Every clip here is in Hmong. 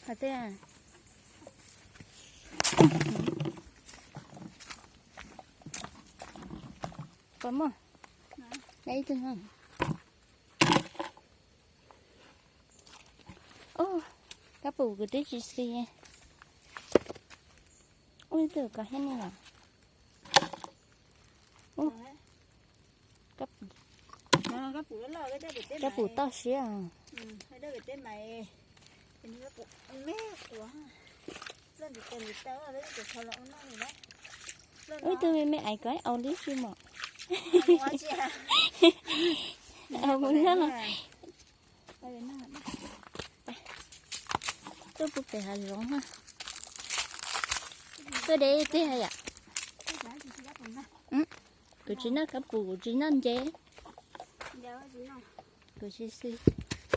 Pom muaj, ib tug. Ub, kab pum kuv twb tsis xis. Ub, ib tug kov thiab ne yom. Ub, kab pum toj siab. Ub, ib tug me me ais kov au li tsis mom. Au mus noj. Tuaj puag pem hav zoov na. Tuaj de ib teg yom. Kuv tsis noj kab pum, kuv tsis noj nce. Kuv tsis xis.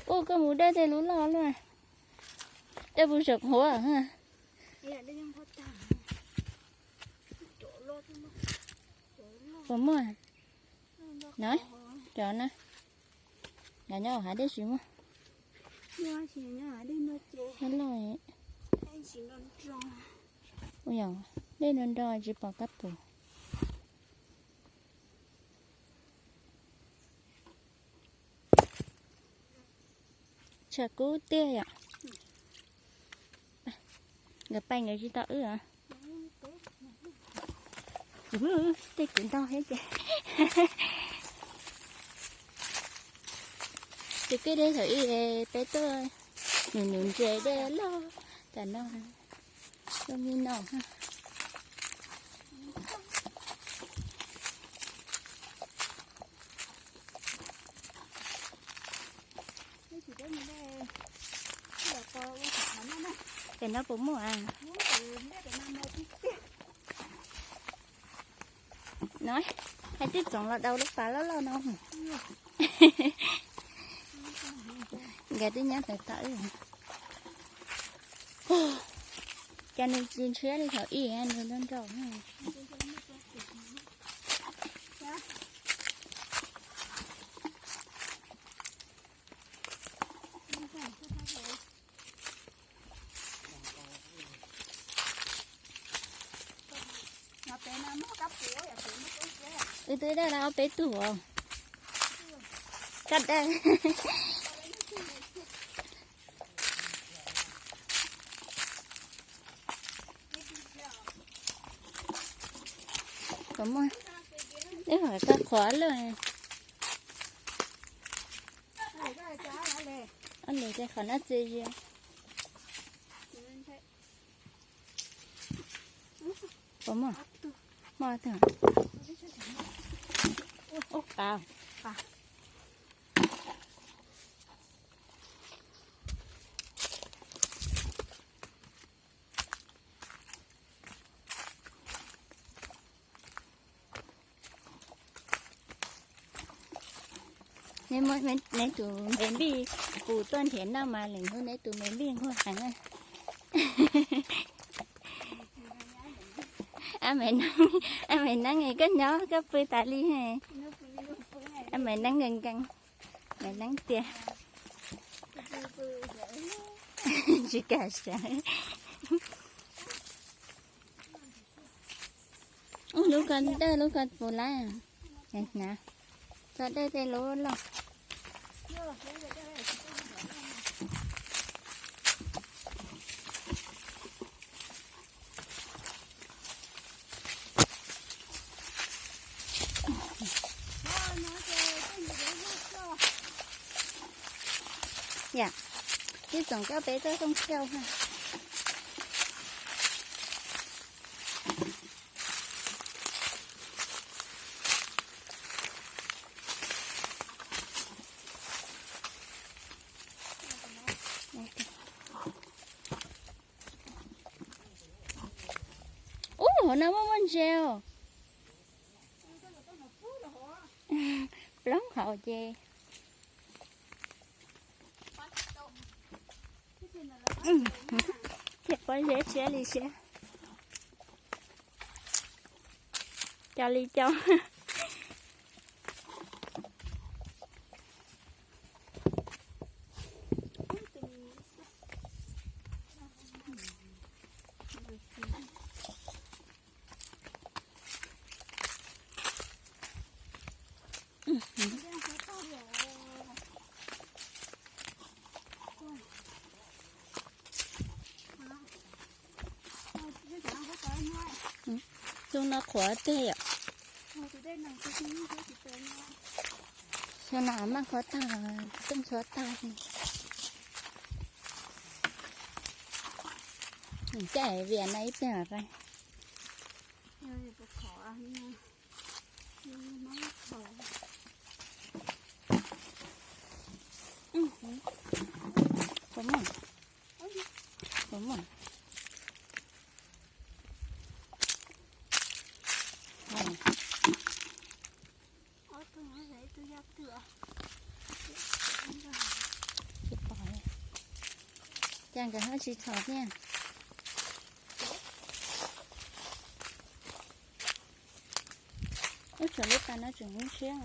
Ub, koj mus dej tej lub loj luaj. Dej puas tseem qhuav. Puas muaj? No, cov na. Nyob nyob hav dej tsis muaj. Loj loj. Ua yog dej nrog nrog tsis pom kab pum. Tshav kub tiag yom. Nkawd pais nkawd tsis tau wb os. Tej kwv ntog thiab ces. Tus kwj dej thaum ub peb tuaj num num ntses dej loj tas no. Tuaj me no. Pem no puas muaj a? No, hais twb txoov los daus lub pas loj loj no. Nkawd twb nyob tawm tawm. Cas nws tsis ntshiab li thaum ub, nws nrog nrog. Wb twb daj lawm ob peb tug os. Koj daj. Kom muaj, ib hom koj qhuav lawm. Ob lwm tej qhov no txias zias. Puas muaj? Muaj tag. Ub, pas. Neb muab neb tus me npij pus tuaj nrhiav noj mas lwm hnub neb tus me npij nquag heev. Ab, Maiv Neeb, koj nyob koj pw tas li. Ab, Maiv Neeb nkees nkees, Maiv Neeb tias tsis kam sawv. Lub ko dawj lub ko puv lawm. Hnav tso dawj tej lub loj. Yam, twb txoov koj peb toj rooj kiau ha. Ub, hauv no muaj muaj ntses os. Plaub hauv ces. Thiaj pob zeb tshiab li siab. Cov li cov. Tus no qhuav tiag yom. Xyoo no maj qhuav tag, tooj ntxhua tag. Caij vias na ib pliag los. Puas muaj? Puas muaj? Tsis pom li. Cas nkawd ho tsis txhom thiab? Ub, tsam lub pas no tseem kub siab.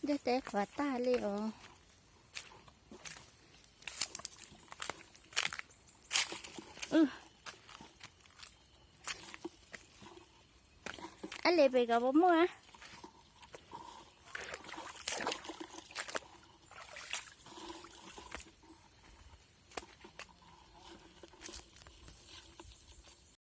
Ntiaj teb qhuav tag li os. Ab, li pem ko puas muaj?